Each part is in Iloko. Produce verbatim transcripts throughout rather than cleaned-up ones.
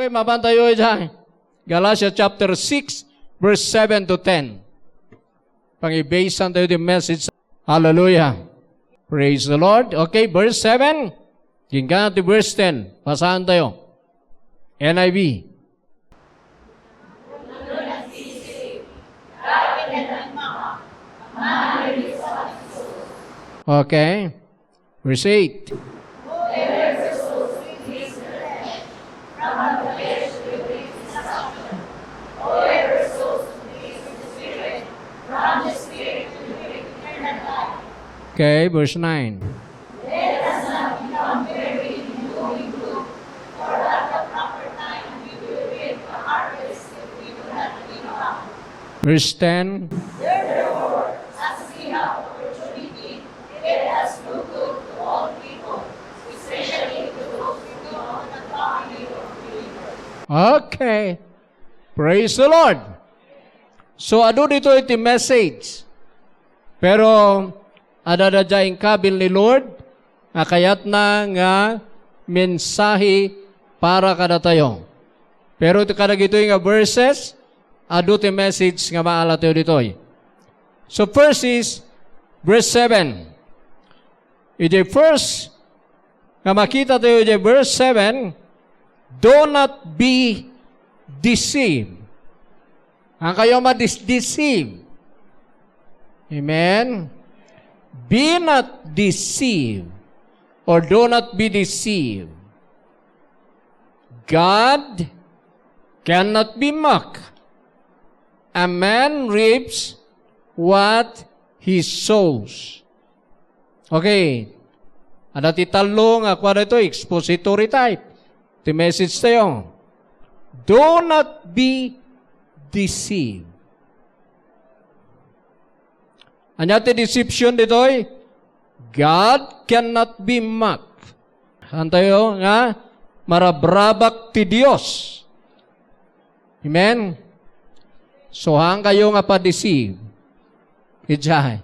Mapan tayo ita. Galatia chapter six, verse seven to ten. Pangibasan tayo ti message. Hallelujah. Praise the Lord. Okay, verse seven. Ginggana ti verse ten. Basahan tayo. N I V. Okay. Verse eight. Okay, verse nine. Verse ten. Okay. Praise the Lord. So, adu ditoy ti message. Pero, adda daydiay inkabil ni Lord nga kayatna nga mensahe para kadatayo. Pero iti kadagitoy nga verses, adu ti message nga maalatayo ditoy. So first is verse seven. Iti first nga makita tayo iti verse seven, "Do not be deceived." Haankayo madis-deceive. Amen? Be not deceived, or do not be deceived. God cannot be mocked. A man reaps what he sows. Okay. Adda ti tallo nga kua daytoy, expository type ti message tayo. Do not be deceived. Ania ti deception ditoy? God cannot be mocked. Haantayo nga marabrabak ti Dios. Amen? So, haankayo nga padeceive. Idiay,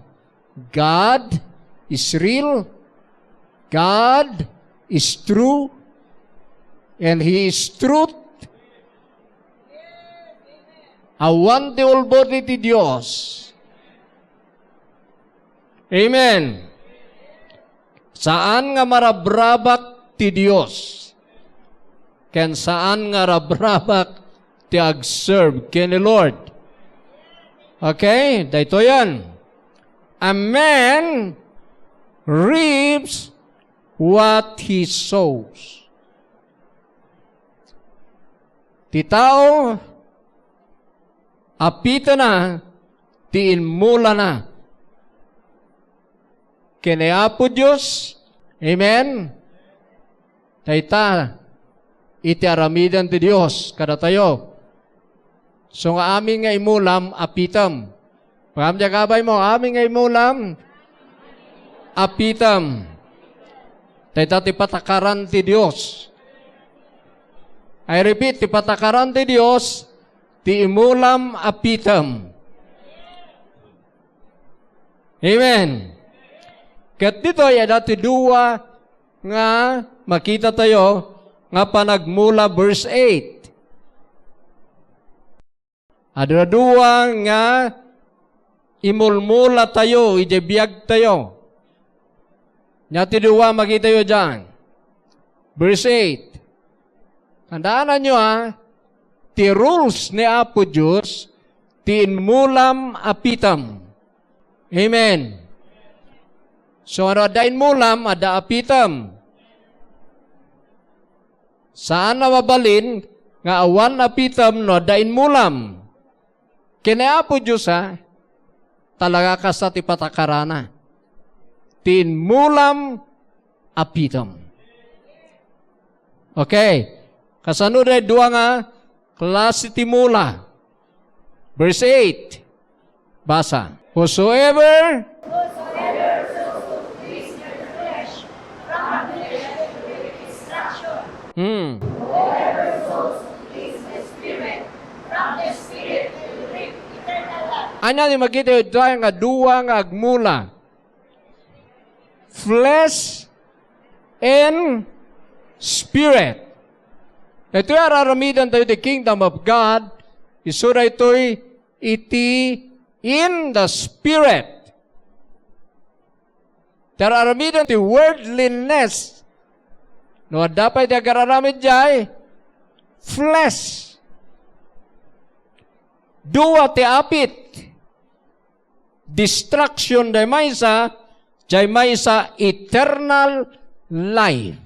God is real. God is true. And He is truth. Awan ti ulbod iti Dios. Amen. Saan nga marabrabak ti Dios. Ken saan nga rabrabak ti agserve ken ni Lord. Okay? Daytoyen. A man reaps what he sows. Ti tao, apitena ti inmulana. Ken ni Apo Dios, amen? Dayta iti aramiden ti Dios kadatayo. So nga amin nga imulam, apitem. Pagam diay kabaymo, amin nga imulam, apitem. Dayta ti patakaran ti Dios. I repeat, ti patakaran ti Dios, ti imulam, apitem. Amen. Ket ditoy, adda ti dua nga makita tayo nga panagmula, verse eight. Adda dua nga imulmula tayo iti biag tayo. Ania ti dua makita tayo diay? Verse eight. Tandaananyo, a, ti rules ni Apo Dios, ti inmulam, apitem. Amen. So, no adda inmulam, adda apitem. Saan a mabalin nga awan apitem no adda inmulam. Ken ni Apo Dios, a, talaga kasta ti patakarana. Ti inmulam, apitem. Okay. Kasano dayta dua nga klase ti mula? Verse eight. Basa. Whosoever Hmm. Ania ti makita ita nga dua nga agmula? Flesh and spirit. Daytoy ar-aramiden tayo ti kingdom of God, isu daytoy iti in the spirit. Ti ar-aramiden ti worldliness. No adda pay ti agar-aramid jay, flesh. Dua ti apit. Destruction jay maysa, jay maysa eternal life.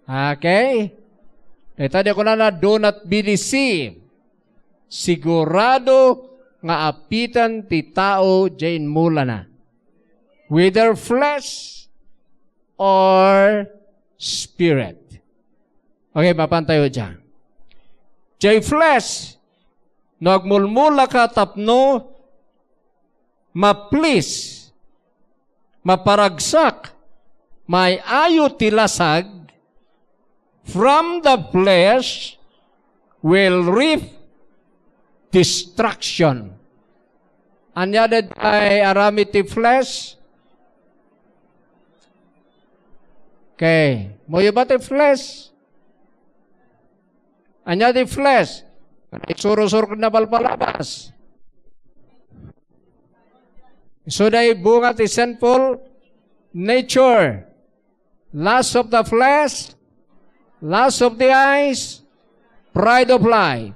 Okay? Dayta di kunana, "Do not be deceived." Sigurado nga apiten ti tao jay inmulana. Whether flesh or spirit. Okay, mapan tayo dyan. Jay flesh, no agmulmula ka tapno ma-please, maparagsak, maay-ayo ti lasag, from the flesh will reap destruction. Ania dayta aramid ti flesh? Okay. Muyo ba ti flesh? Ania ti flesh? Isurusuro na palpalabas. Isu dayta bunga ti sinful nature. Lust of the flesh, lust of the eyes, pride of life.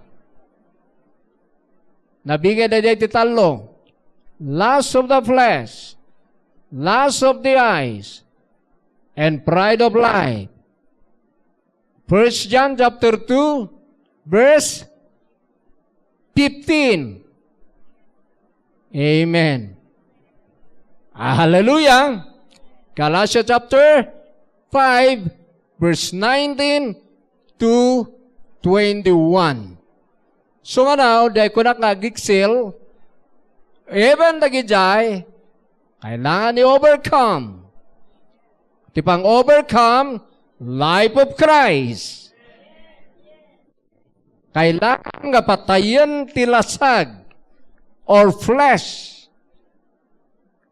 Nabingay dayta ti tallo. Lust of the flesh, lust of the eyes, and pride of life. First John chapter two, verse fifteen. Amen. Hallelujah. Galatia chapter five, verse nineteen to twenty-one. So nga now, di ay kunak nga agiksil, even dagijay, kailangan i-overcome. Ti pang-overcome, life of Christ. Kailangan nga patayen ti lasag or flesh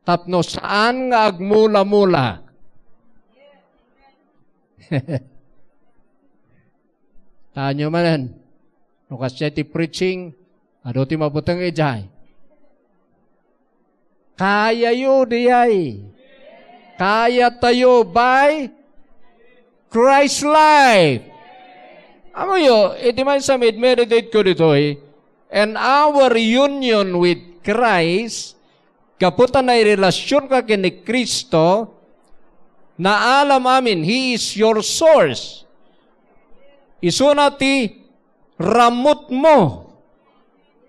tapno saan nga agmula-mula. Tanyo manen, no kasdiay ti preaching, adu ti mabuteng idiay. Kayayo diay. Kayatayo by Christ life. Amoyo, iti maysa, meditate ko ditoy, and our union with Christ, gapu ta nairelasionka ken ni Cristo, naalam amin, He is your source. Isuna ti ramutmo.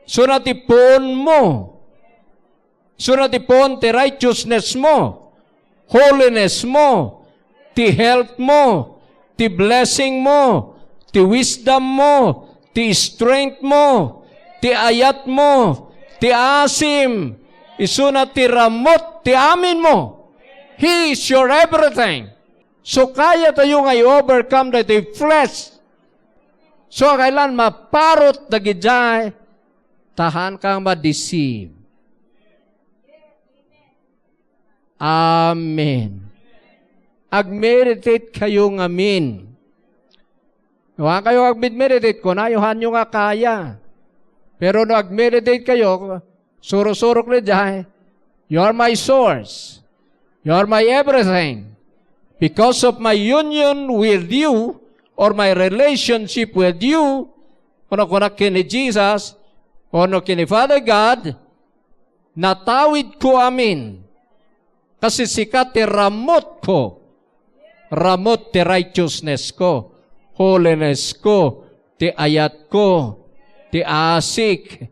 Isuna ti puonmo. Isuna ti puon ti righteousness mo, holiness mo, ti health mo, ti blessing mo, ti wisdom mo, ti strength mo, ti ayat mo, ti asim, isuna ti ramut ti amin mo. He is your everything. So, kayatayo nga i-overcome daytoy flesh. So, kailan maparot dagidiay, ta saan ka ma-deceive. Amen. Agmeditate kayo ngamin. No saan kayo agmeditate, kunayo, "Saanyo nga kaya." Pero no agmeditate kayo, surusurok ni Jai, "You are my source. You are my everything. Because of my union with you or my relationship with you," kunak ken ni Jesus, wenno ken ni Father God, natawidko amin. Kasi sika ti ramutko. Ramut ti righteousness ko, holiness ko, ti ayat ko, ti asik,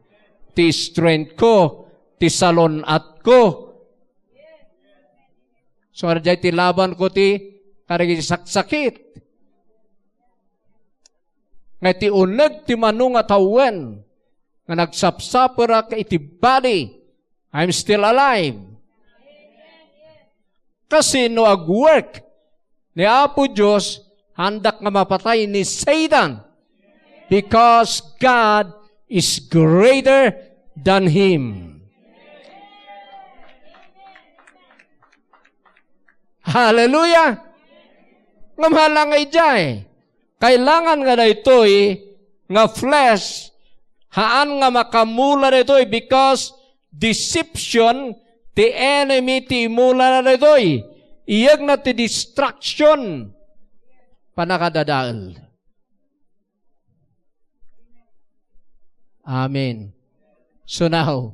ti strength ko, ti salun-at ko. So, adda ti laban ko ti kadagiti saksakit. Nga ti uneg ti mano nga tawen nga nagsapsaperak iti body, I'm still alive. Kasi no agwork ni Apo Dios, saandak nga mapatay ni Satan. Because God is greater than him. Hallelujah! Ngem hala nga idiay, kailangan nga daytoy nga flesh, haan nga makamula daytoy because deception ti enemy ti imulana daytoy. Iyegna ti distraction, pannakadadael. Amen. So now,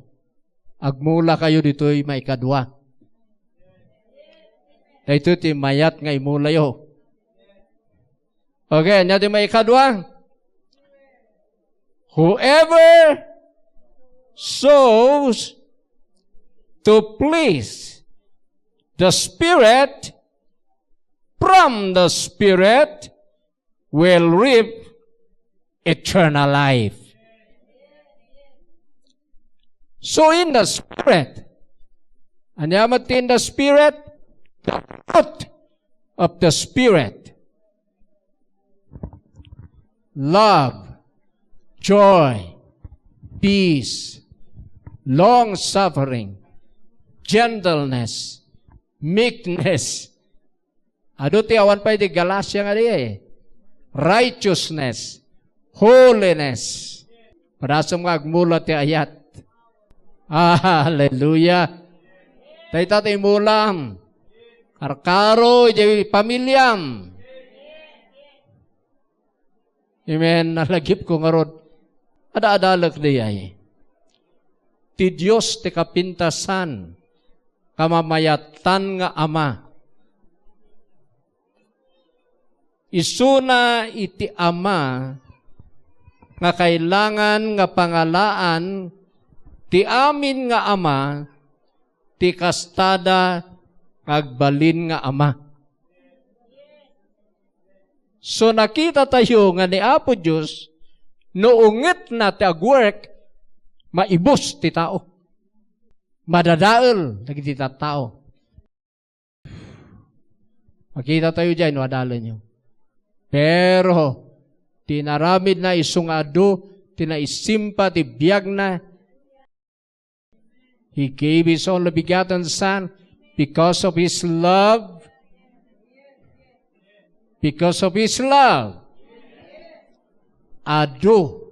agmula kayo ditoy maikadua. Daytoy ti mayat nga imulayo. Okay, ania ti maikadua? Whoever sows to please the Spirit, from the Spirit will reap eternal life. So in the Spirit, ania met in the Spirit? The fruit of the Spirit. Love, joy, peace, long-suffering, gentleness, meekness. Adu ti awan pay ti Galacia nga di, eh. Righteousness, holiness. Padasem nga agmula ti ayat. Hallelujah. Dayta ti imulam. Karkaro idiay pamiliam. Amen. Nalagipko ngarud. Ada-adalek diay. Ti Dios ti kapintasan, kamamayatan nga Ama. Isuna iti Ama nga kailangan nga pangalaan ti amin nga ama, ti kastada nga agbalin nga ama. So, nakitatayo nga ni Apo Dios, no ungetna ti agwork, maibus ti tao. Madadael dagiti tattao. Makitatayo diay no adalenyo. Pero, ti inaramidna isu nga adu ti naisimpa ti biagna, He gave His only begotten Son because of His love. Because of His love. Adu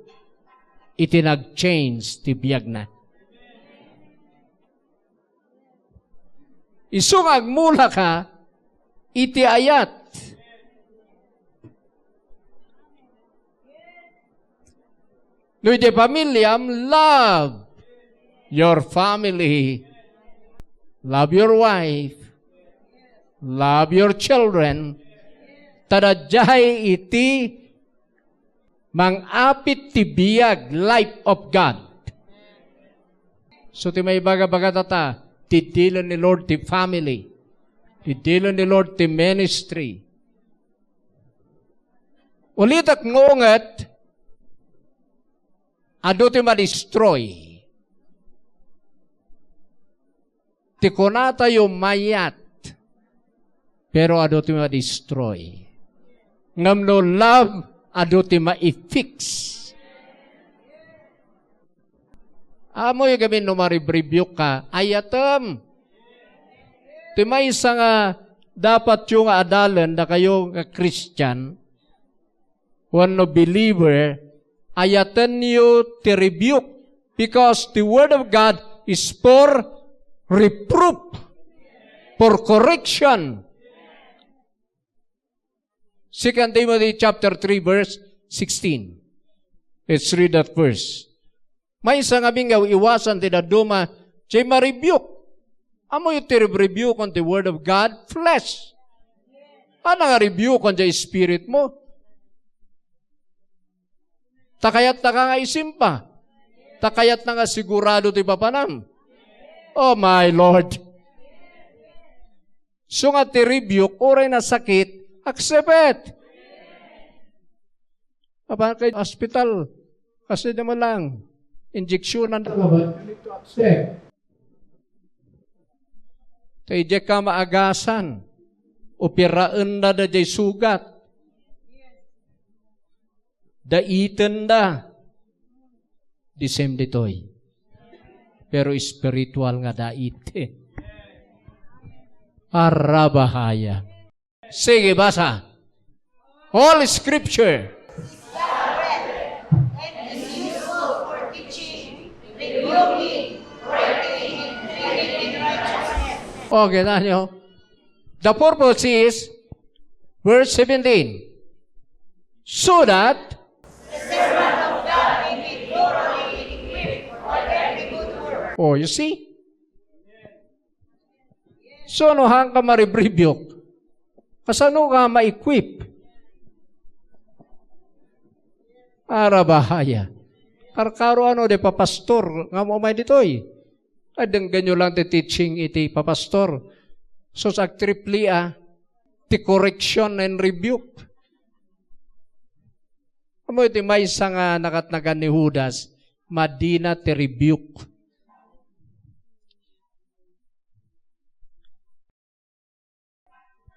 iti nag-change ti biagna. Isu nga agmulaka iti ayat. No idiay pamiliam, love your family. Love your wife. Love your children. Ta daydiay iti mangapit ti biag, life of God. So, ti maibaga-baga tata, didilen ni Lord ti family. Didilen ni Lord ti ministry. Ulitek nga unget, adu ti madestroy. Ti kunatayo mayat, pero adu ti madestroy. Ngem no love, adu ti ma-fix. Amoy gamin no maribribuk ka, ayatem. Ti maysa nga dapatyo nga adalen, dakayo nga Christian, wenno believer, ayatenyo ti rebuke, because the word of God is for reproof, for correction. Second Timothy chapter three, verse sixteen. Let's read that verse. Maysa ngamin nga iwasan ti dadduma, diay ma-rebuke. Ammoyo ti rebuke on the word of God? Flesh. Ania nga rebuke on diay spirit mo? Ta kayat na ka nga isimpa. Ta kayat na nga sigurado ti papanam. Oh my Lord. So nga ti rebuke, uray nasakit, accept it. Apan kay hospital, kasi naman lang, injectionan na naman. You need to accept. Tay di ka maagasan, operaen na da jay sugat. Daiten da. The same ditoy. Pero spiritual nga dait. Arabahaya. Sige, basa. All scripture. Okay, na nyo. The purpose is, verse seventeen, so that Oh, you see? So, no, haan ka ma-rebuke? Kasano ka ma-equip? Arabahaya. Karkaro ano, di papastor, nga mo may ditoy. Ay, denggenyo lang ti teaching iti papastor. So, sa agtripli, ah, ti correction and rebuke. Amo iti maysa nga nakatnagan ni Judas, madina ti rebuke.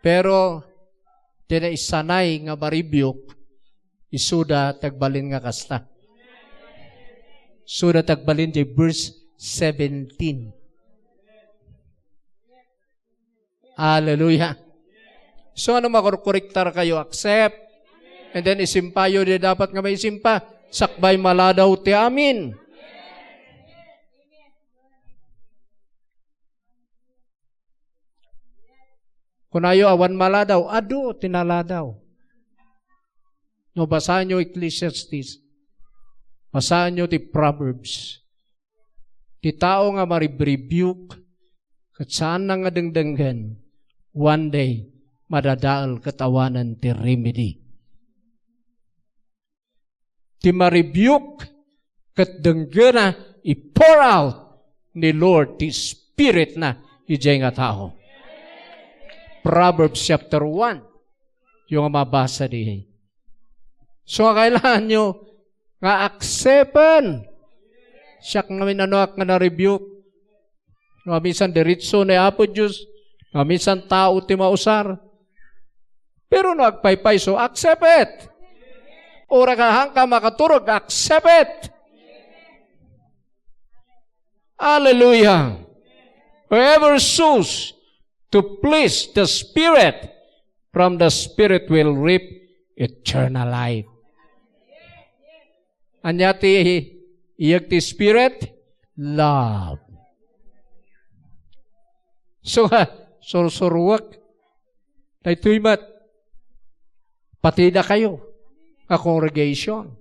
Pero, ti naisanay nga ma-rebuke, isuda ti agbalin nga kasta. Isuda ti agbalin di verse seventeen. Hallelujah. So, ano, makorkorektar kayo, accept. And then, isimpayo di dapat nga maisimpa. Sakbay maladaw ti amin. Kunayo, awan maladaw, adu ti naladaw. No, basaanyo Ecclesiastes. Basaanyo ti Proverbs. Ti tao nga ma-rebuke, ket saanna nga dengdenggen, one day, madadael ket awanen ti remedy. Ti ma-rebuke, ket denggena, i-pour out ni Lord ti Spiritna idiay nga tao. Proverbs chapter one, yung mabasa di. So, kailangan nyo nga accepten. Siak nga minanuak nga na-rebuke. Nga minsan diretso ni Apo Dios, nga minsan tao ti mausar. Pero no agpaypayso, accept it. Uray ka haan ka makaturog, accept it. Hallelujah. Whoever sows to please the Spirit, from the Spirit will reap eternal life. Ania ti iyeg ti Spirit? Love. So, ha, sursuruek. Daytoy met. Pati dakayo a congregation.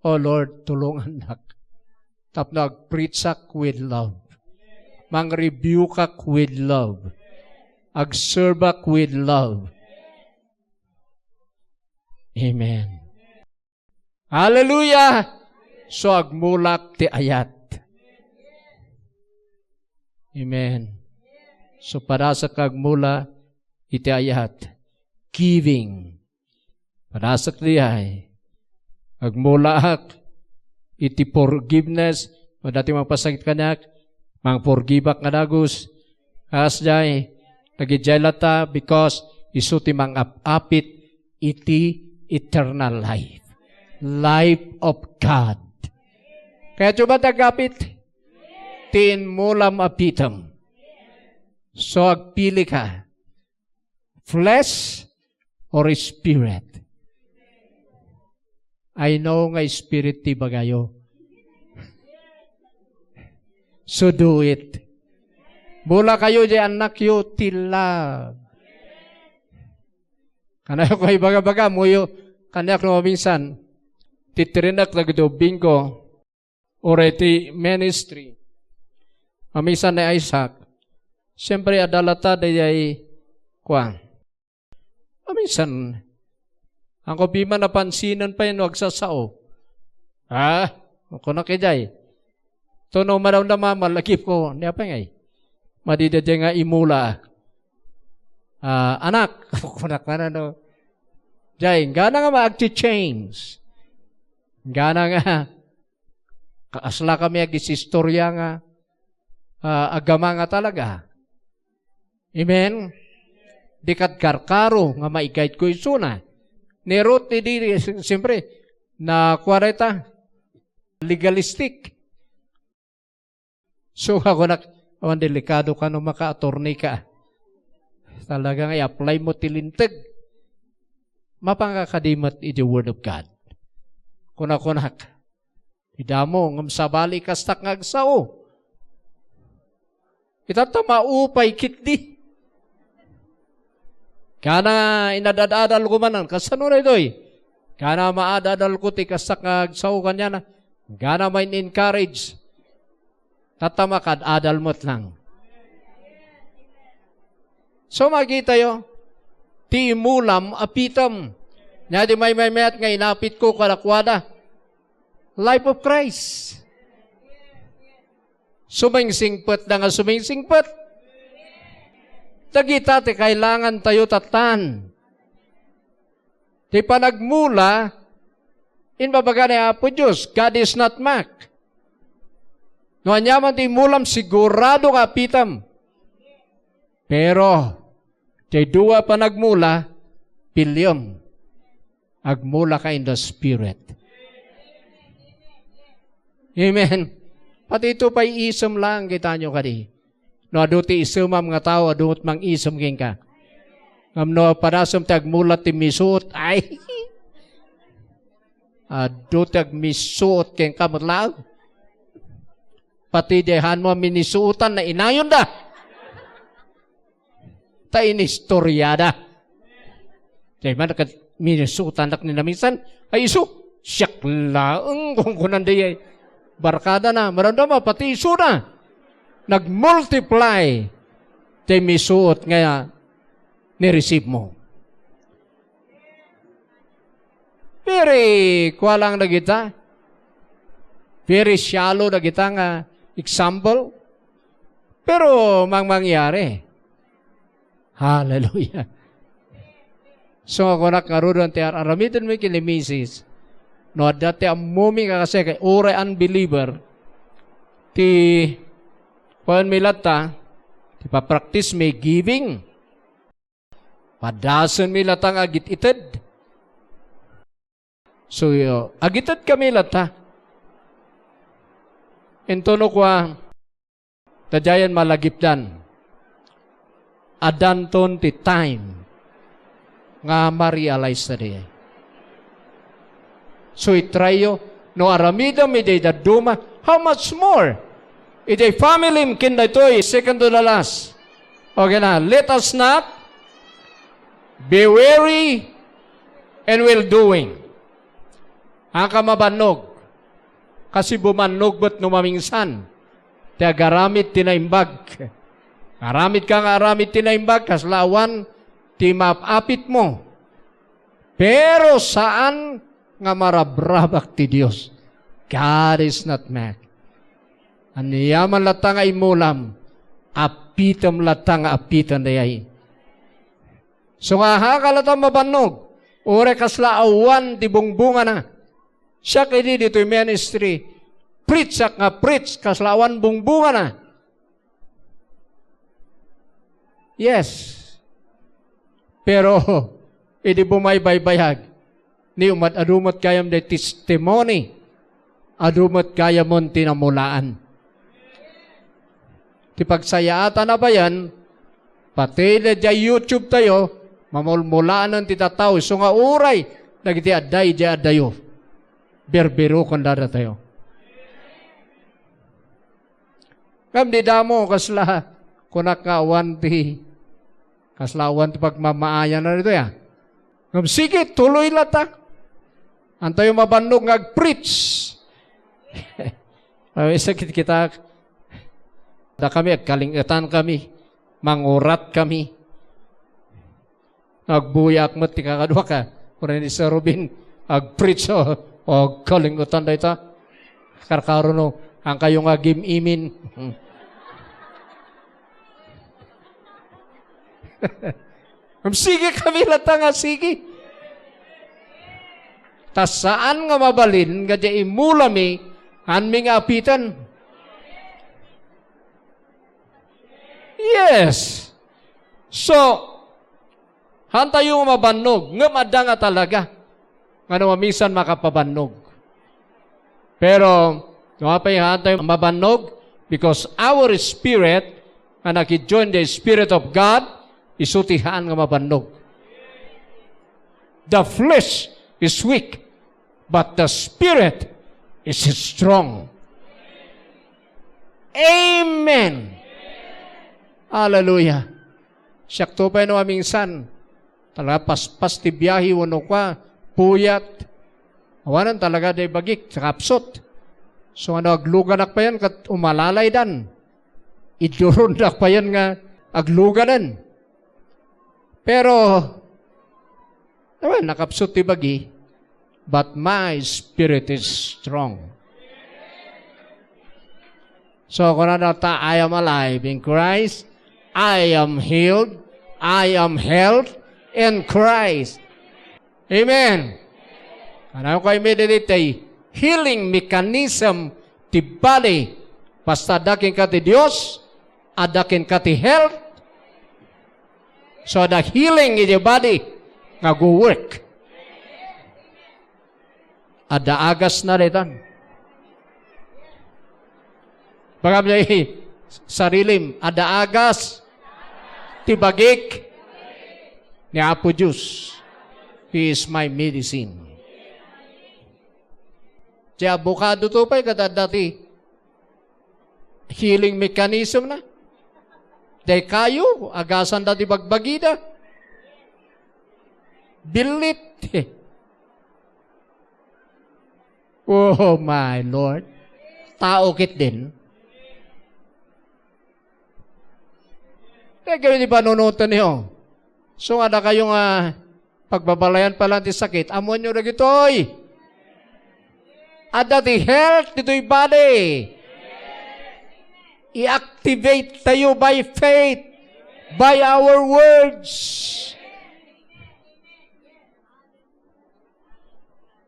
O Lord, tulungannak. Tapno agpreachak with love. Mangrebukak with love. Agserveak with love. Amen. Hallelujah! So, agmulak ti ayat. Amen. So, padasek agmula iti ayat. Giving. Padasek diay. Agmulaak iti forgiveness. No adda ti mapasakit kaniak, mangforgiveak nga dagus. Kas diay, nagidiay latta because isu ti mangap-apit iti eternal life. Life of God. Kayatyo ba ti agapit? Ti inmulam a pitem. So, agpili ka. Flesh or spirit? I know nga spirit ti ibagayo. So do it. Mula kayo di annakyo ti love. Kanayo ko ibaga-baga, muyo, kaniak no minsan, titirinek dagiti ubbingko, uray ti ministry. Mamisan ni Isaac, siyempre, adda latta dayay, kua. Mamisan, ang ko piman napansinen pa yun, agsasao. Ha? Ako na kay jay. Tono madaw na mama, lagi ko, ni apa ngay? Madida jay nga imula. Ah, anak, kunak na, no? Jay, gana nga ma-change. Gana nga, kaasla kami agisistorya nga, ah, agama nga talaga. Amen? Di kad karkaro nga maigayt ko isuna. Ni Ruth, di, di, si-, siyempre, na kwareta, legalistic. So, ako nak-, awan delikado ka no maka-attorney ka. Talaga nga i-apply mo ti linteg. Mapangakadi met iti Word of God. Kunakunak, "Ti damo, ngem sabali kastak nga agsao." Ita ta maupay ketdi. Kana inadadadal ko manen, kasano daytoy? Kana maadadal ko ti kastak nga agsao kaniana. Kana ma-encourage. Tatta makad-adal met lang. So, makitayo, ti imulam, apitem. Nia di maymaymayat nga inapitko kadakuada, life of Christ. Sumingsingpet da nga sumingsingpet. Dagita ti kailangan tayo tattan. Ti panagmula, imbabaga ni Apo Dios, "God is not mocked." No ania man ti imulam, sigurado nga apitem. Pero, ti dua panagmula, piliem. Agmula ka in the Spirit. Amen. Pati ito pay isem lang, kitanyo kadi. No adu ti isemam nga tao, adu met mangisem kenka. Ngem no padasem ti agmula ti misuot, ay, adu ti agmisuot kenka met laeng. Pati di hanmo a minisuotan, nainayonda. Ta inistoriada. Diay man ket minisuotanak ni naminsan, ay isu, siak laeng, kunkunan diay barkadana, maramdama, pati isuna. Nagmultiply ti misuot nga ni-receive mo. Very, kua lang dagita. Very shallow dagita nga example. Pero mangmangyari. Hallelujah. So, nga kunak ngaruden ti ar-aramiden mi ken ni misis. No adda ti ammomi nga kasi kay uray unbeliever, ti, kuan mi latta, ti papractice mi giving. Padasen mi latta nga agit-ited. So, yo, agited kami latta. Intono kua, tadiayen malagipdan. Addanton ti time nga ma-realize ta diay. So, itrayo, no aramidem idiay dadduma, how much more? Idiay family, ken daytoy, second to the last. Okay na, let us not be weary and well doing. Haan ka mabannog. Kasi bumannog met no mamingsan. Ti agaramid ti naimbag. Aramid ka nga aramid ti naimbag, kasla awan ti maap-apit mo. Pero saan nga marabrabak ti Dios. God is not mocked. Ania man latta nga imulam, apitem latta nga apiten dayay. So nga, haan ka latta mabannog, uray kasla awan ti bungbungana. Siak idi ditoy ministry, preach-ak nga preach, kasla awan bungbungana. Yes. Pero, idi bumaybaybayag, ni umad-adu met gayam day testimony, adu met gayam ti namulaan. Ti pagsayaatan a bayan, pati idiay YouTube tayo, mamulmulaanen ti tattao, isu nga uray dagiti adda idiay addayo, birbiroken datayo. Ngem di damo, kasla, kunak nga awan ti, kasla awan ti pagmamaayan na ditoy, a. Ngem sige, tuloy latta. Antayo mabannog nga ag-preach. Ay, sakit kita. Da kami, agkalingetan kami. Mangurat kami. Agbuyak met ti kakaduak, a. Kuna ni Sir Rubin, ag-preach, o, agkalingetan dayta. Karkarono, haan kayo nga gim-imin. Sige kami latta nga sige. Ta saan nga mabalin nga diay imulami, haanmi nga apiten. Yes. So, haantayo nga mabannog, ngem adda nga talaga nga no mamisan makapabannog. Pero, no apay haantayo mabannog, because our spirit nga nakijoin the Spirit of God, isu ti haan nga mabannog. The flesh is weak, but the spirit is strong. Amen. Hallelujah. Siakto pay no aminsan, talaga paspas ti biahe wenno kua, puyat. Awanen talaga day bagik, sa kapsut. So, ano, agluganak payen ket umalalaydan. Idurondak payen nga agluganen. Pero, awan, nakapsut ti bagi, but my spirit is strong. So, kunana ta, "I am alive in Christ. I am healed. I am health in Christ." Amen. Ano ko, immediately, healing mechanism ti body. Basta adda kenka ti Dios, adda kenka ti health. So, adda healing iti body nga go work. Adda agasna daytan. Baka may sarilim, adda agas ti bagik ni Apo Dios. He is my medicine. Ti abokado to pay, kada dati healing mechanism na. Day kayo, agasanda ti bagbagida. Billit. Oh my Lord. Tao ket din. Kaya kayo di panunutan niyo. So, nga da kayo nga pagbabalayan pa lang ti sakit, amuan nyo dagitoy. Adda ti health ditoy body. I-activate tayo by faith, by our words.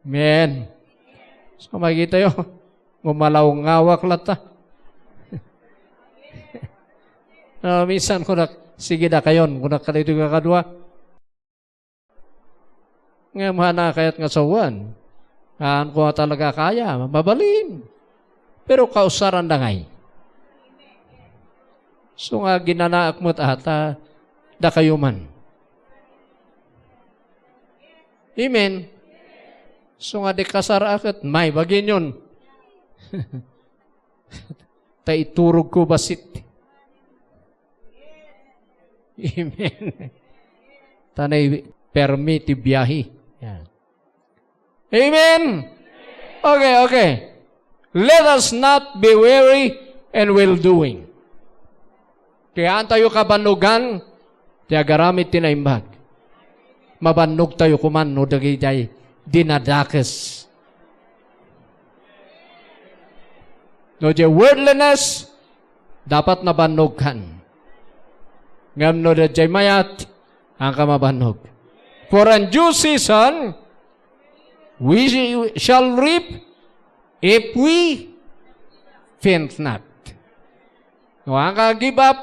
Amen. So, makikita yo, gumalaw ngawak lata. Ah, minsan, kunak, sige da kayon, kunak kadito kakadua. Ngem hana kayat nga sawen. Haan ko nga talaga kaya, mabalin. Pero kausaran da ngay. So nga ginanaak met ata, dakayo man. Amen. So nga di kasar aket, may bagin yun. Ta iturog ko basit. Amen. Tanay permi ti biyahe. Yan. Amen. Okay, okay. Let us not be weary in well doing. Kaya tayo kabannugan, ti agaramid ti naimbag. Mabannog tayo kuman no dagiti dinadakes. No, di worldliness, dapat nabannogkan. Ngem no daydiay mayat, haanka mabannog. For in due season, we shall reap if we faint not. No, haanka give up,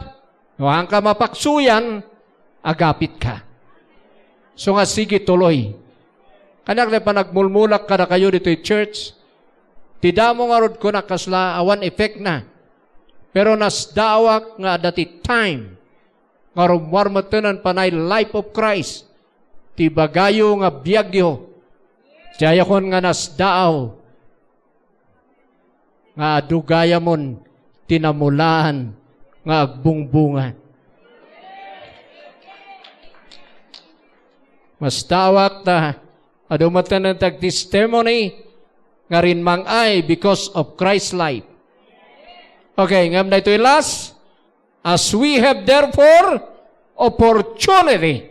no, haanka mapaksuyan, agapitka. So nga, sige, tuloy. Kaniak ti panagmulmulak kadakayo ditoy church. Ti damo ngarud kunak kasla awan effect na. Pero nasdaawak nga adda ti time nga rummuar metten panay life of Christ. Ti ibagayo nga biagyo. Diayakon nga nasdaaw. Nga adu gayamon ti namulaan nga agbungbunga. Masdaawak ta adu metten ti agtestimony nga rimmang-ay because of Christ life. Okay, ngem daytoy last, as we have therefore opportunity.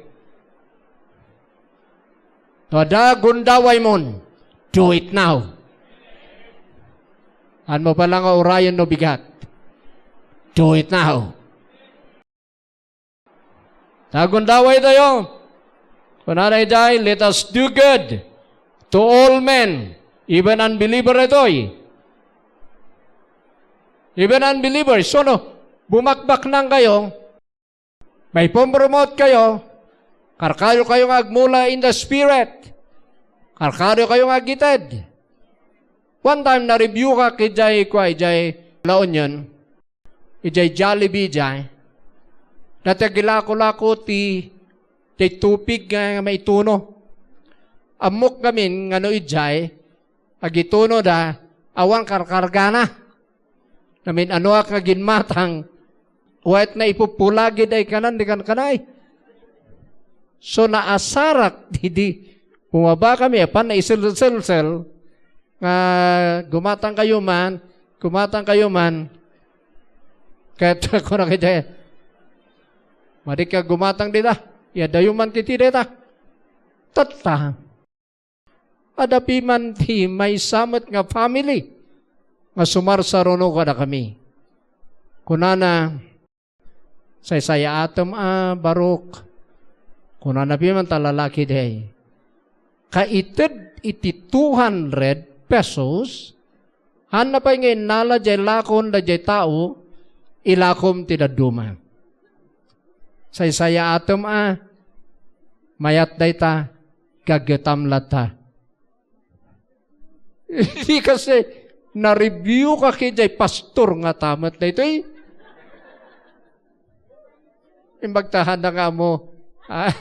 No adda gundaway mon, do it now. Haan mo pala nga urayen no bigat. Do it now. Ta gundaway tayo. Kunana idiay, "Let us do good to all men," even unbeliever itoy. Even unbelievers, so no, bumakbaknang kayo, maipumpromote kayo, karkaro kayo nga agmula in the Spirit, karkaro kayo nga agited. One time, na-review ka idiay, kwa, idiay La Union, idiay Jollibee, idiay. Dati agilako-lako ti, ti tupig nga, nga maituno. Ammok ngamin nga no idiay, agitunoda, awan karkargana. Namin-anoak nga ginmatang, wayat na ipupulagid ay kanan di kankanay. So, naasarak, didi, bumaba kami, apan naiselselsel, nga gumatang kayo man, gumatang kayo man, ket kuna kay Jay, "Madi ka gumatang dita, ya dayo man kiti dita." Tatta, adda piman ti maysa met nga family nga sumarsaruno kadakami. Kunana, "Saysayaatem a, Barok." Kunana piman ta lalaki diay, "Kaited iti two hundred pesos, haanna pay nga innala diay lakon daydiay tao, ilakom ti dadduma. Saysayaatem a, mayat dayta, gagetam latta." Di kasi, na-review ka kay jay pastor nga tamat daytoy. Imbagtahan na nga mo. Ah.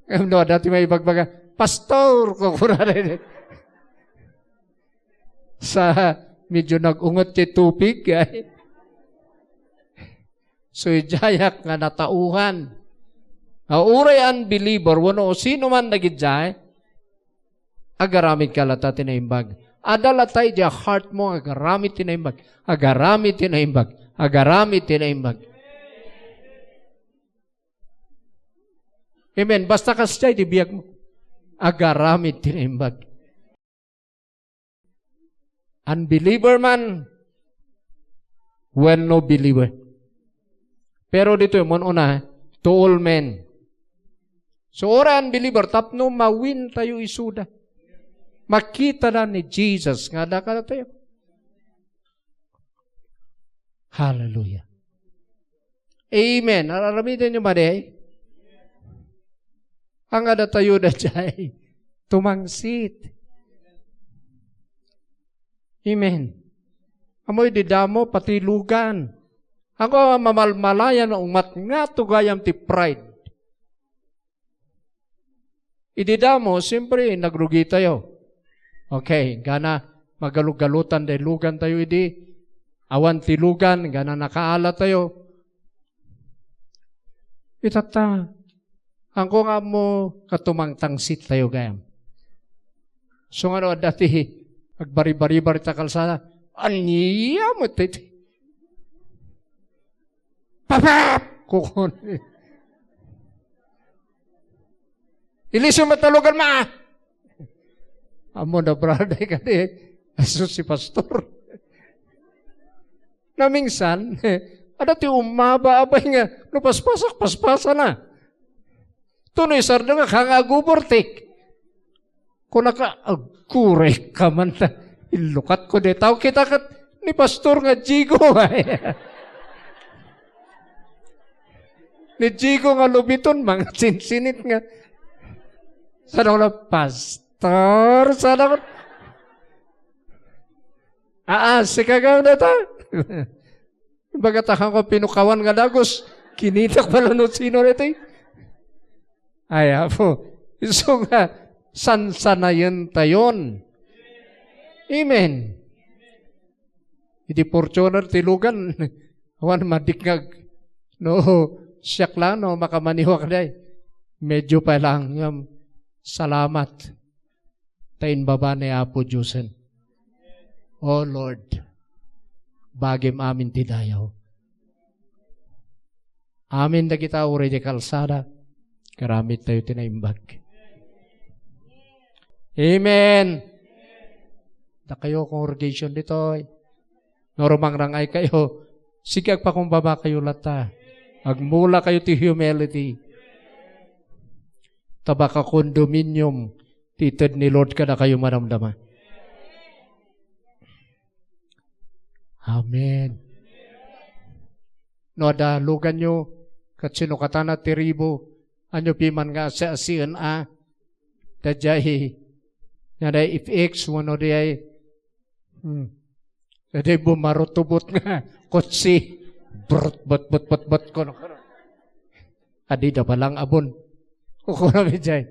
Ngem no, dati may ibagbaga, "Pastor," ko kuna na. Sa medyo nag-unget ti tupig, ay. So, idiayak nga natauhan. Nga uray unbeliever, wenno sino man dagidiay, agaramid ka latta ti naimbag. Adda latta idiay heart mo, agaramid ti naimbag. Agaramid ti naimbag. Agaramid ti naimbag. Amen. Basta kasdiay ti biag mo. Agaramid ti naimbag. Unbeliever man, wenno believer. Pero ditoy, mo una, to all men. So, uray unbeliever, tapno mawin tayo isuda. Makita na ni Jesus nga adda kadatayo. Hallelujah. Amen. Ar-, aramiden nyo madi? Ang adatayo daydiay, tumangsit. Amen. Amoy di damo, patilugan. Ako, mamalmalayan, umat nga to gayam ti pride. Idi damo, siyempre, nagrugi tayo. Okay, gana magalugalutan day lugan tayo idi awan ti lugan, gana nakaala tayo. Itatta, angko nga mo katumangtangsit tayo gayam. So nga no, adda ti agbaribaribar ta kalsada, ania met iti Papap! Kukun. Ilisem met ta lugan, ma! Ammo na, brother, kadi. Asus, si pastor. Namingsan, adda ti umaba, abay nga, no paspasak, paspasana. Tunoy sardo nga, kanga agubortik. Kunaka, "Agkurek ka man ta." Illukat ko dayta. Kita ket ni Pastor nga Jigo. Ni Jigo nga lubiton, mga sinsinit nga. Sana ko na, "Pastor," sana ko. Aa, sika ka dayta. Ibaga ta, "Kano pinukawan nga dagus, kinitak pala no sino daytoy." Ay, Apo, isu nga sansanayen tayon. Amen. Iti Fortuner ti lugan, awan madikngag. No, siak lang, no, makamaniwak day. Medyo pa lang, ngem, salamat. Ta imbaba ni Apo Diosen. Oh Lord, bagim amin ti dayaw. Amin dagita uray di kalsada, karamid tayo ti naimbag. Amen. Dakayo congregation ditoy. No rumangrangay kayo, sige, agpakumbaba kayo latta. Agmula kayo ti humility. Ta baka condominium ti ited ni Lord kadakayo madamdama. Amen. No adda luganyo, ket sinukatana ti ribo, anyo piman nga asi-asien a, daydiay, nga day F X wenno daydiay, hmm, daydiay bumarutubot nga kotse, brut, but, but, but, but, kono, kono. Adi da palang abon. Kukunam idiay.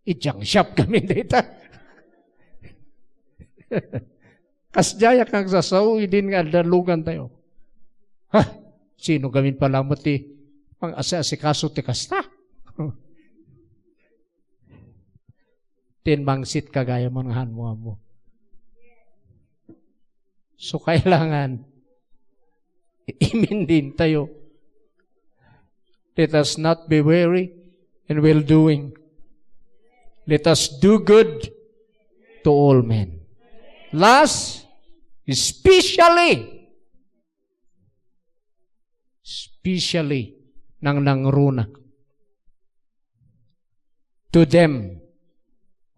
Idiang siap kami dita. Kasdiay a kagsasao idin nga adda lugantayo. Ha? Sino gamin pala met ti pang-asi-asikaso ti kasta? Tin mangsit ka gayam nga han mo ammo. So, kailangan imindin tayo. Let us not be weary in well doing. Let us do good to all men. Last, especially, especially, nang nangruna, to them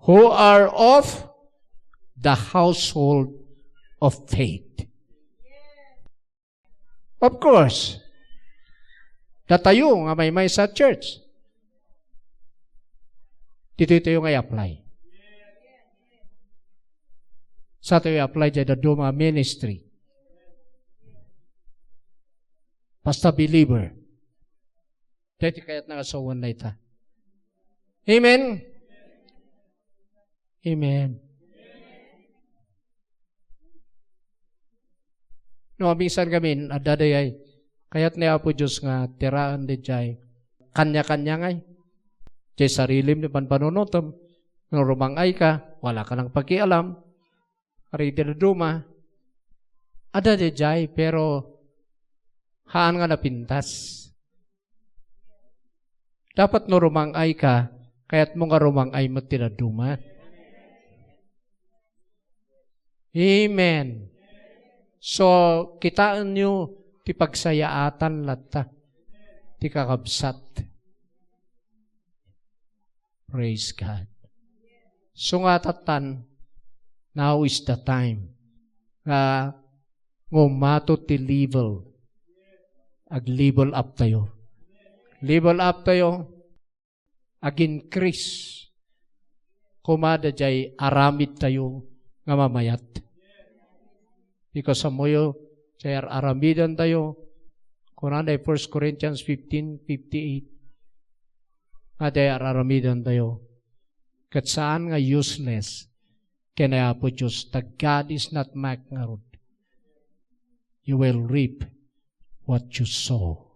who are of the household of faith. Of course, datayo nga maymaysa a church, ditoy tayo nga i-apply. Sa tayo i-apply diay dadduma a ministry. Basta believer. Daytoy kayat nga sawen dayta. Amen? Amen. No, minsan kami, adda dayay, kayat ni Apo Dios nga tiraen daydiay. Kanya-kanya ngay. Diay sarilim ti panpanunotem. No rumang-ay ka, wala ka nang pakialam. Ari ti dadduma. Adda daydiay, pero haan nga napintas. Dapat no rumang-ay ka, kayatmo nga rumang-ay met ti dadduma. Amen. So, kitaenyo ti pagsayaatan latta ti kakabsat. Praise God. So nga tattan, now is the time nga, nga umato ti level. Ag-level up tayo. Level up tayo. Ag-increase koma daydiay aramid tayo nga mamayat. Because ammoyo, diay ar-aramidan tayo, kuna na First Corinthians fifteen fifty-eight, nga diay ar-aramidan tayo. Ket saan nga useless ken ni Apo Dios, ta God is not mocked ngarud. You will reap what you sow.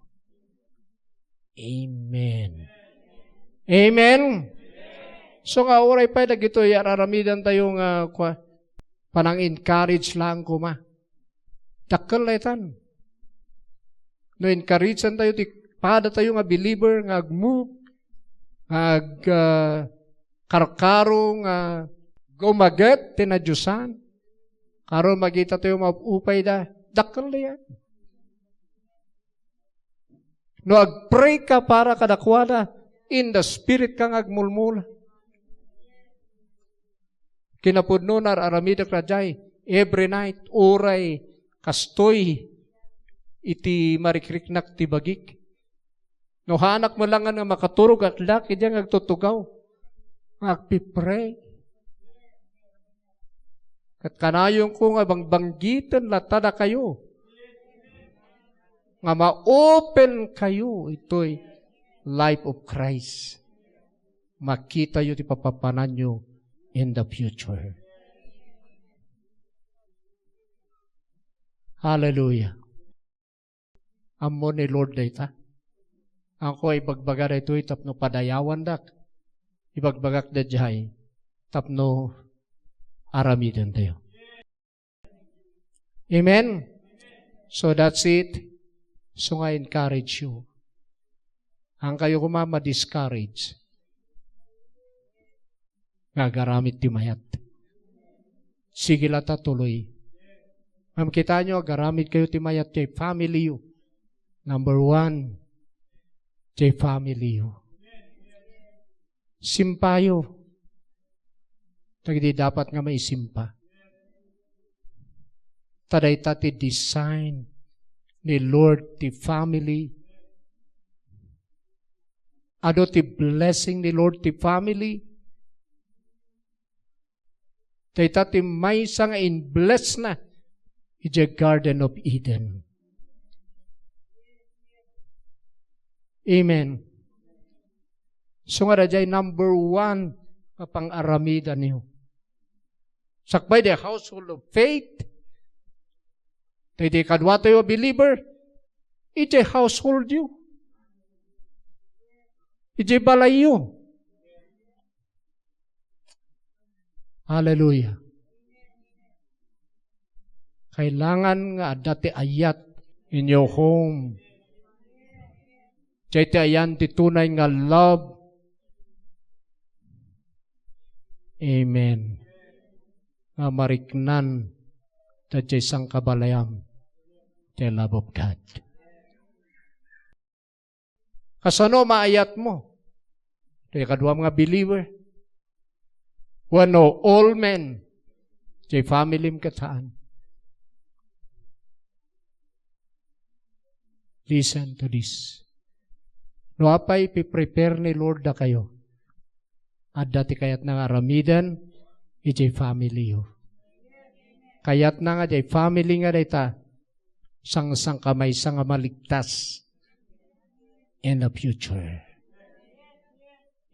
Amen. Amen. So nga, uray pay dagitoy ar-aramidan tayo nga, kua, panang-encourage lang koma. Dakkel daytan. No encouragean tayo ti pada tayo nga believer nga agmove, nga ag-, ah, karkaro nga gumaget ti nadiosan. Karon makita tayo maupay da. Dakkel da yan. No agpray ka para kadakuada, in the spirit ka nga agmulmula. Kinapudnona, ar-aramidek daydiay every night, uray kastoy iti marikriknak ti bagik. No haanak met laeng nga makaturog, at least idiay nga agtutugaw, nga agpipray. Ket kanayonko nga bangbanggiten latta dakayo nga ma-open kayo itoy life of Christ. Makitayo ti papapananyo in the future. Hallelujah. Ammo ni Lord dayta. Ako, ibagbaga daytoy tapno padayawandak. Ibagbagak daydiay tapno aramiden tayo. Amen? So that's it. So nga encourage you. Ang kayo kuma ma-discourage. Nga agaramid ti mayat. Sige latta, tuloy. Ngem kitaenyo, agaramid kayo ti mayat ti family yo. Number one, ti family yo. Simpayo dagiti dapat nga maisimpa. Ta dayta ti design ni Lord ti family. Adu ti blessing ni Lord ti family. Dayta ti maysa nga in-blessna idiay Garden of Eden. Amen. So nga daydiay number one a pang-aramidanyo. Sakbay the household of faith, daydi kaduatayo a believer, idiay household yo, idiay balay yo. Hallelujah. Kailangan nga adda ti ayat in your home. Diay ti ayan ti tunay nga love. Amen. Nga mariknan daydiay sangkabalayam ti love of God. Kasano maayatmo? Diay kaduam nga believer. Wenno all men. Diay familym ket saan. Listen to this. No apay piprepare ni Lord dakayo, adda ti kayatna nga aramiden idiay family yo. Kayatna nga diay family nga dayta, sang-, sangkamaysa nga maligtas in the future.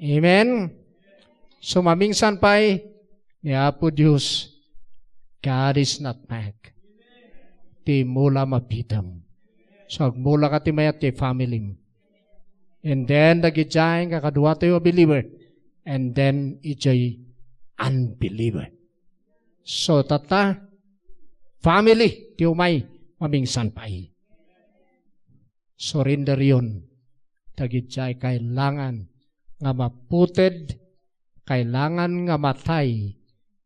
Amen? So, mamingsan pay ni Apo Dios, God is not mocked. Ti mula mapitem. So, agmula ka ti mayat ti family. And then, dagidiay nga kaduatayo a believer. And then, idiay unbeliever. So, tatta, family, ti umay, mamingsan pay. Surrenderyon dagidiay kailangan nga maputed, kailangan nga matay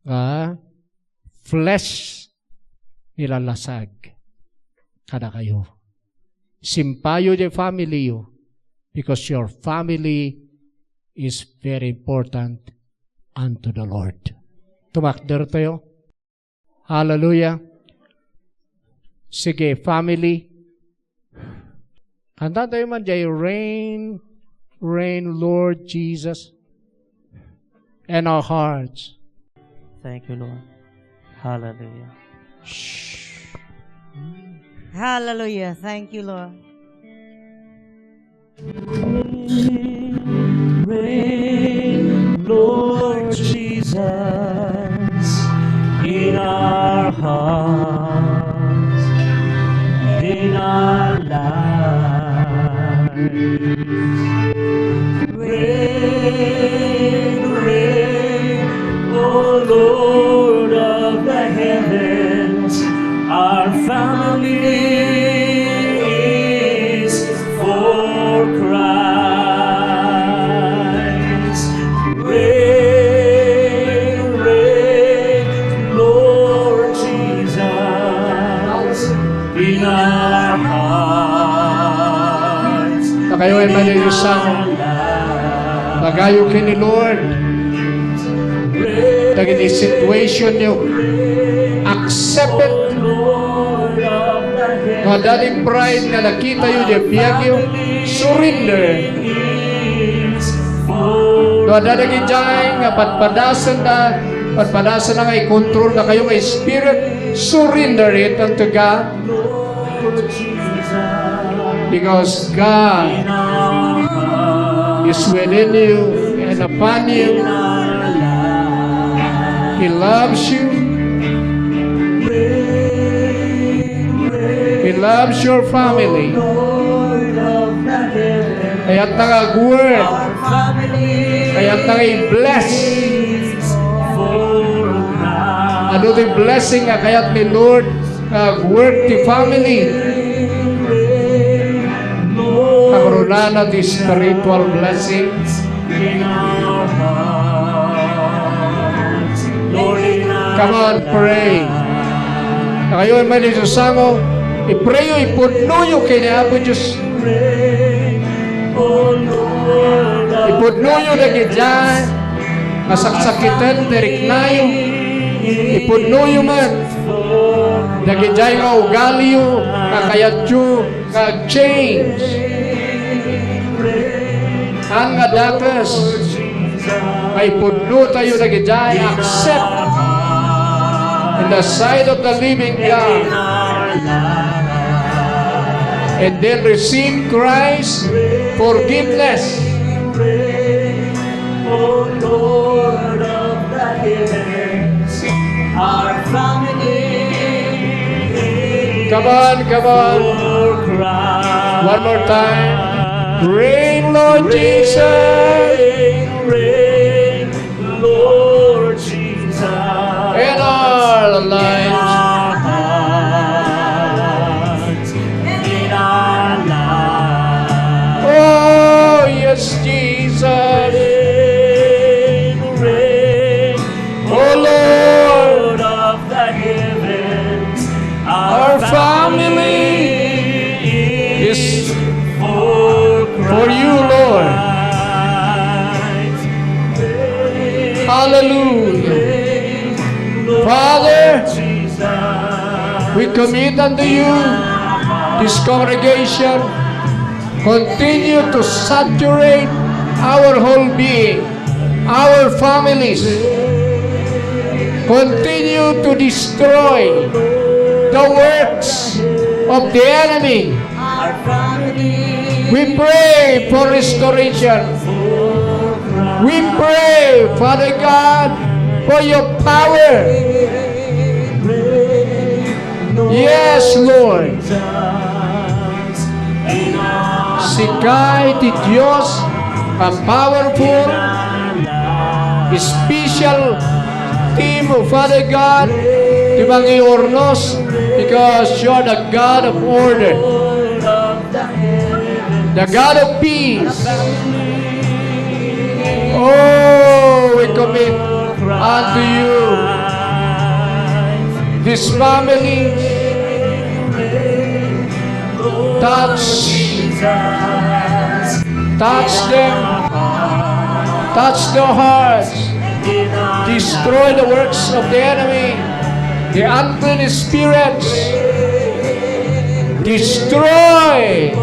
nga flesh ni lalasag kadakayo. Simpayo diay family yo, because your family is very important unto the Lord. Tumakder tayo. Hallelujah. Sige, family. Kanta tayo man diay, "Reign, reign, Lord Jesus, in our hearts." Thank you, Lord. Hallelujah. Shh. Hallelujah. Thank you, Lord. Reign, Lord Jesus, in our hearts, in our lives. Reign, reign, O Lord of the heavens, our family is for Christ. Reign, reign, Lord Jesus, in our hearts. Dakayo ay malilusan. Bagayo ken ni Lord. Dagiti situation yo, accept it. No adda ti pride nga nakita yo diay biag yo, surrender. No adda dagidiay nga padpadasenda, padpadasenda nga ikontrol dakayo nga spirit, surrender it unto God. Because God is within you and upon you. He loves you. He loves your family. Kayatna nga agwork. Kayatna nga i-bless. Adu ti blessing nga kayat ni Lord nga agwork ti family? Kagrunana ti spiritual blessings. Come on, pray. Dakayo ay malilusango, i-pray yo, ipudno yo ken ni Apo Dios. Ipudno yo dagidiay nga saksakiten ti rikna yo. Ipudno yo met dagidiay nga ugali yo nga kayat yo nga ag-change. Saan nga dakes nga ipudno tayo dagidiay, accept in the sight of the living God. And then receive Christ forgiveness. Come on, come on. One more time. Reign, Lord Jesus. Reign, Lord Jesus. In our lives. In our hearts. In our lives. Oh, yes, Jesus. Reign, reign, O Lord of the heavens, our family is for you, Lord. Hallelujah. Father, we commit unto you this congregation. Continue to saturate our whole being, our families. Continue to destroy the works of the enemy. We pray for restoration. We pray, Father God, for your power. Yes, Lord. Sika iti Dios a powerful, special team, Father God, ti mangiurnos, because you are the God of order, the God of peace. Oh, we commit unto you this family. Touch, touch them, touch their hearts, destroy the works of the enemy, the unclean spirits. Destroy,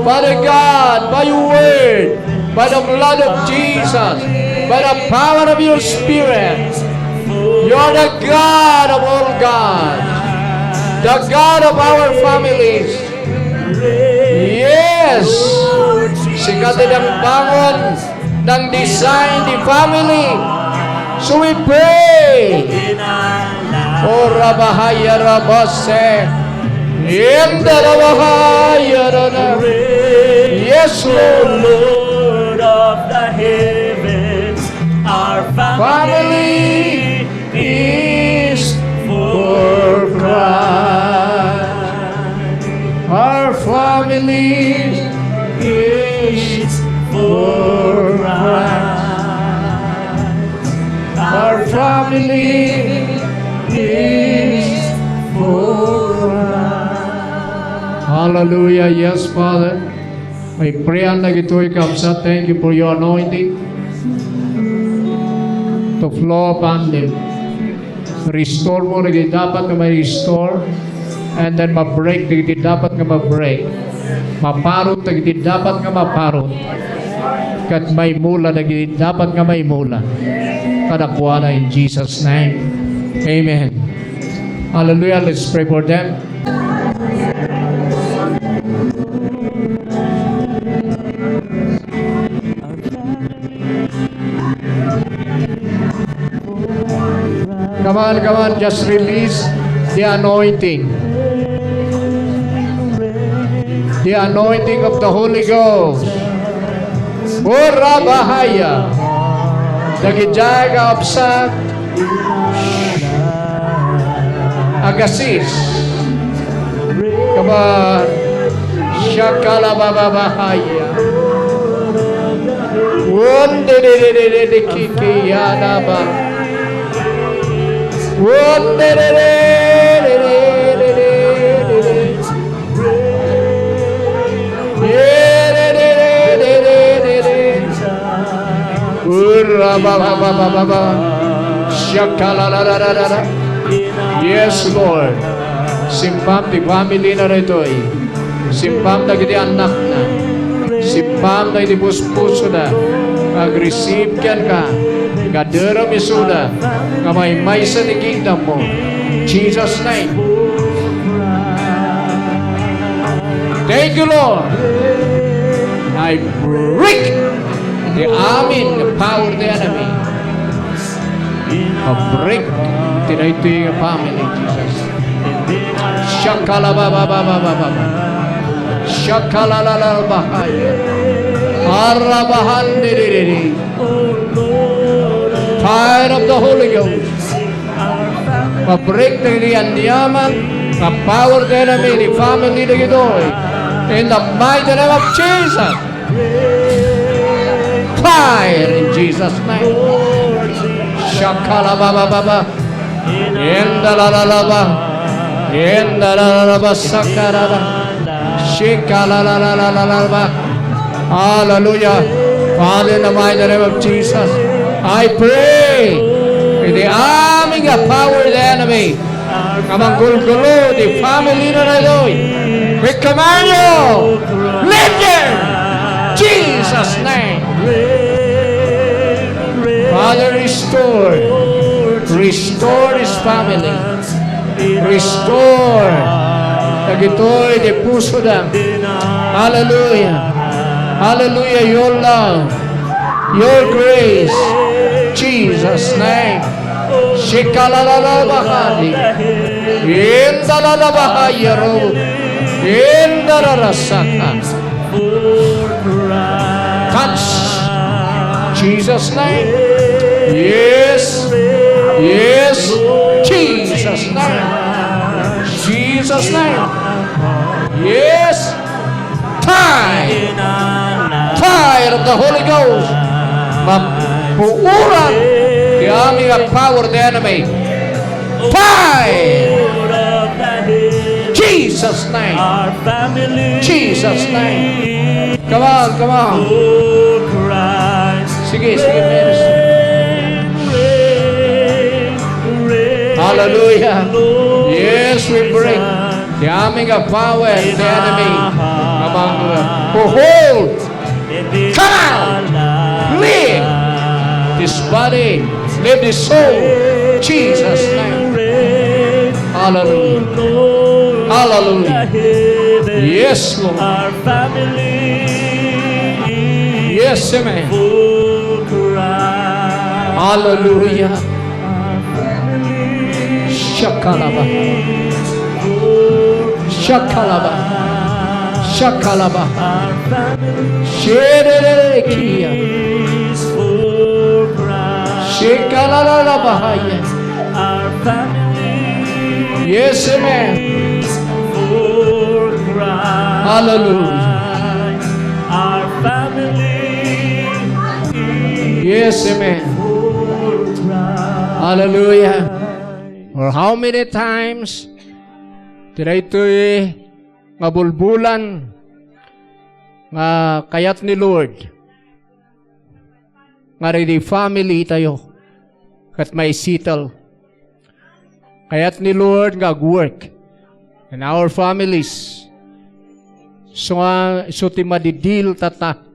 Father God, by your word, by the blood of Jesus, by the power of your Spirit. You are the God of all gods, the God of our families. Yes! Sika ti nangbangon, nang-design the family. So we pray. Ora bahaya rabase. Inda rabahaya rana. Yes, Lord. Lord of the heavens, our family is for Christ. Our family is for Christ. Our family is for Christ. Hallelujah. Yes, Father. I pray dagitoy, kabsat, thank you for your anointing to flow upon them. Restore mo dagiti dapat nga ma-restore, and then ma-break dagiti dapat nga ma-break. Maparut dagiti dapat nga maparut, ket maimula dagiti dapat nga maimula kadakuada in Jesus' name. Amen. Hallelujah. Let's pray for them. Come on, come on, just release the anointing. The anointing of the Holy Ghost. Ora bahaya. Dagiti kabsat. Agasis. Come on. Shakalabababahaya. Wonderererere kikiyanaba. Wonderererere. Ura ba ba ba ba ba ba. Shakalalararara. Yes, Lord. Simpam ti family na daytoy. Simpam dagiti annakna. Simpam dagiti puspusoda. Ag-receive kenka. Nga derem isuda. Nga maymaysa ti kingdom mo. Jesus' name. Thank you, Lord. I break the amin, the power of the enemy. I break ti daytoy nga family, Jesus. Shakalabababababa. Shakalalalabahaya. Arabahandiriri. Fire of the Holy Ghost. Ma-break dagiti aniaman, ma-power the enemy, the family dagitoy. In the mighty name of Jesus. Fire in Jesus' name. Shakalabababa. Indalalalaba. Indalalalaba sakaraba. Shikalalalalalalaba. Hallelujah. Father, in the mighty name of Jesus, I pray with the arming of power of the enemy. Nga manggulgulo ti family na daytoy. We command you, leave them! Jesus' name. Father, restore. Restore his family. Restore. Dagitoy ti pusoda. Hallelujah. Hallelujah. Your love. Your grace. Jesus' name. Shikalalalabakadi. Indalalabahayaro. Indararasaka. Touch. Jesus' name. Yes. Yes. Jesus' name. Jesus' name. Yes. Fire! Fire of the Holy Ghost! Mapuuran ti amin nga power of the enemy. Fire! Jesus' name! Jesus' name! Come on, come on! Sige, sige, minister. Hallelujah. Yes, we break the arming of power of the enemy among the who hold. Come out! Leave this body, leave this soul. Jesus' name. Hallelujah. Hallelujah. Yes, Lord. Yes, amen. Hallelujah. Shakalaba. Shakalaba. Shakalaba. Shererekia. Shekalalabahaya. Yes, amen. Hallelujah. Yes, amen. Hallelujah. For how many times ti daytoy nga bulbulan nga kayat ni Lord nga ready family tayo ket maisettle. Kayat ni Lord nga agwork in our families. So nga, so ti madidil tata.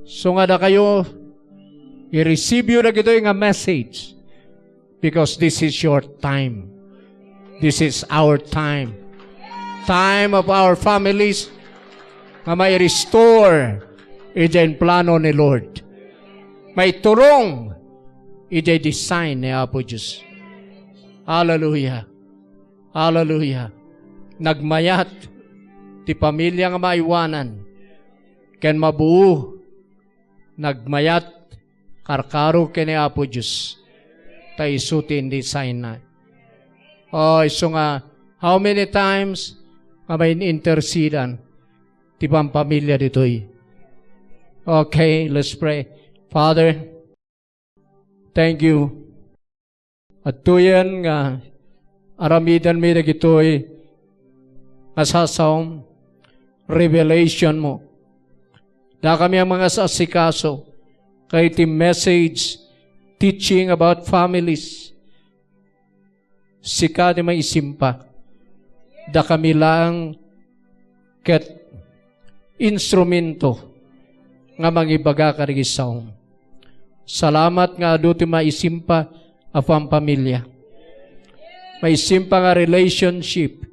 So nga dakayo, i-receive yo dagitoy nga message. Because this is your time. This is our time. Time of our families nga mai-restore idiay plano ni Lord. Maiturong idiay design ni Apo Dios. Hallelujah. Hallelujah. Nagmayat ti pamilya nga maiwanan ken mabuo. Nagmayat karkaro ken ni Apo Dios ta isu ti in-design na. O, isu nga, how many times nga main-intercedan ti pampamilya ditoy? Okay, let's pray. Father, thank you. Adtoyen nga aramidenmi dagitoy nga sasaom, revelation mo. Dakami a mangas-asikaso iti message, teaching about families. Sika ti maisimpa. Dakami laeng ket instrumento nga mangibaga kadagiti saom. Salamat nga adu ti maisimpa a pampamilya. Maisimpa nga relationship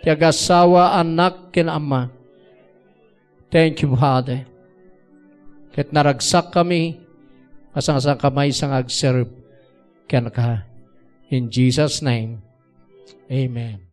ti agasawa, annak, ken ama. Thank you, Father. Ket naragsakkami a sangsankamaysa nga agserve kenka. In Jesus' name, amen.